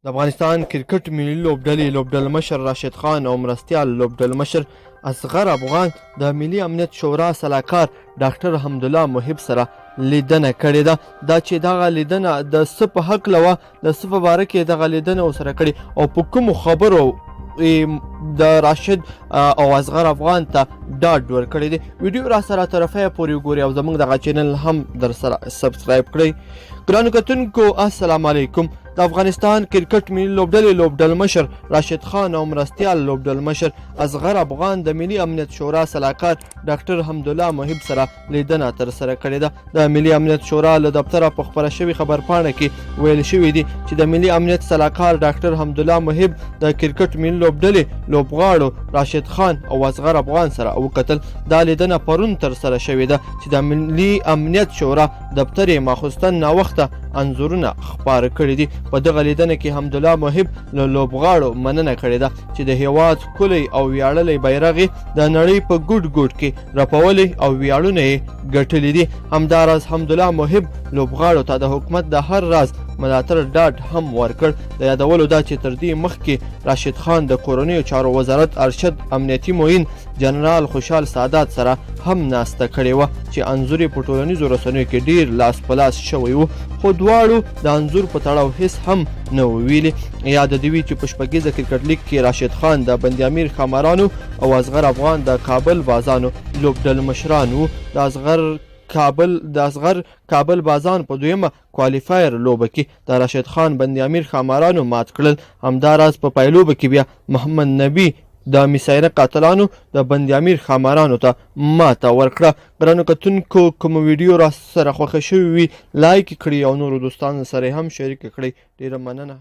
د افغانستان کرکټ ملي لوبډلې لوبډلمشر راشد خان او مرستیال لوبډلمشر اصغر افغان د ملي امنیت شورا سلاکار ډاکټر حمدالله محب سره لیدنه کړې ده. دا چې دغه لیدنه د څه په هکله وه، د څه په باره کې دغه لیدنه ورسره کړې او په کومو خبرو د راشد او اصغر افغان ته ډاډ ورکړی دی، ویډیو را سره تر پایه پورې وګورئ او زموږ دغه چینل هم در سره سبسکرایب کړئ. ګرانو کتونکو السلام علیکم. د افغانستان کرکټ ملي لوبډلې لوبډلمشر راشد خان او مرستیال لوبډلمشر اصغر افغان د ملي امنیت شورا سلاکار ډاکټر حمدالله محب سره لیدنه ترسره کړې ده. د ملي امنیت شورا له دفتره په خپره شوې خبرپاڼه کې ویل شوي دي چې د ملي امنیت سلاکار ډاکټر حمدالله محب د کرکټ ملي لوبډلې لوبغاړو راشد خان او اصغر افغان سره وکتل. دا لیدنه پرون ترسره شوې ده چې د ملي امنیت شورا دفتر یې ماخوستن ناوخته انځورونه خپاره کړي دي. په دغه لیدنه کې حمدالله محب له لوبغاړو مننه کړې ده چې د هیواد ښکلی او ویاړلی بیرغ یې د نړۍ په ګوټ ګوټ کې رپولی او ویاړونه یې ګټلي دي. همداراز حمدالله محب لوبغاړو ته د حکومت د هر راز ملاتړ ډاډ هم ورکړ. د یادولو ده چې تر دې مخکې راشد خان د کورنیو چارو وزارت ارشد امنیتي معین جنرال خوشحال سادات سره هم ناسته کړې وه چې انځور یې په ټولنیزو رسنیو کې ډیر لاس په لاس شوی و، خو دواړو د انځور په تړاو هیڅ هم نه و ویلي. یاده دې وي چې په شپږیزه کرکټ لیګ کې راشد خان د بند امیر ښامارانو او اصغر افغان د کابل بازانو لوبډلمشران وو. د اصغر کابل د اصغر کابل بازان په دویمه کوالیفایر لوبه کې د راشد خان بند امیر ښامارانو مات کړل. همداراز په پایلوبه کې بیا محمد نبي د میسایره قاتلانو د بند امیر ښامارانو ته ماته ورکړه. ګرانو کتونکو کوم ویډیو را سره خوښه شوې وي لایک کړئ او نورو دوستانو سره هم شریک کړئ. ډیره مننه.